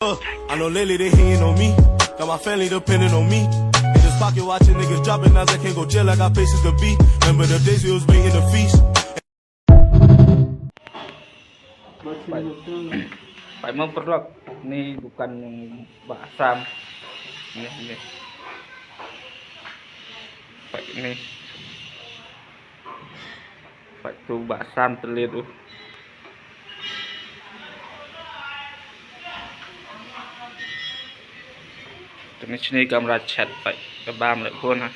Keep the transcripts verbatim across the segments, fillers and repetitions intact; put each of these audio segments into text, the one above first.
Uh, I know lately they hating on me. Got my family depending on me. In this pocket watching niggas dropping, now they can't go jail. I got places to be. Remember the days we was waiting to feast. Peit, peit mo paralok, ni dukan jong Bah Sam. Ni, ni. Peit ni. Peit tu Bah Sam tylli tu. Kane shane kamra chat, peit ka bam leh bun ha.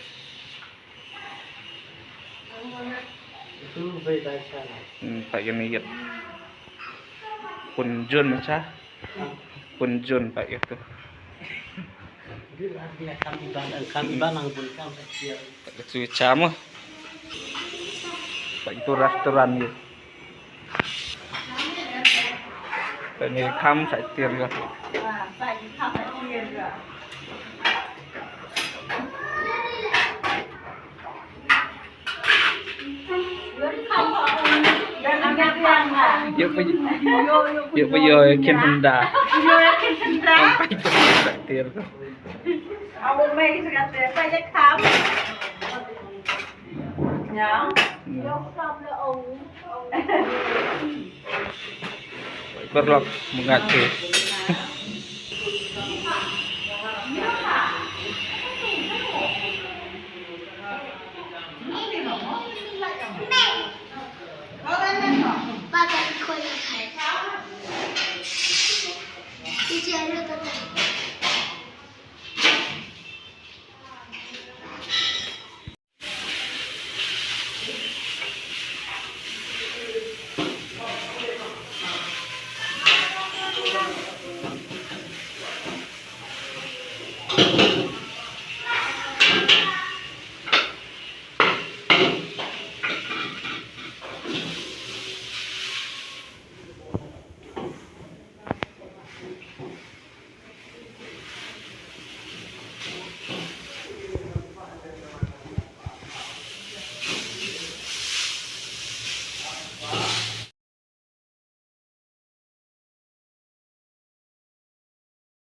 Hmm, peit kane ïa. Pun jun ma cha. Pun jun peit ïa tu. Peit ïa tu cha mo. Peit ïa tu restaurant ïa. Peit ïa kham sa tiar ïa. Ïa pa, ïa pa ïa khin hynda. Ïa khin hynda. Sa tiar ïa. Paralok, mynta te.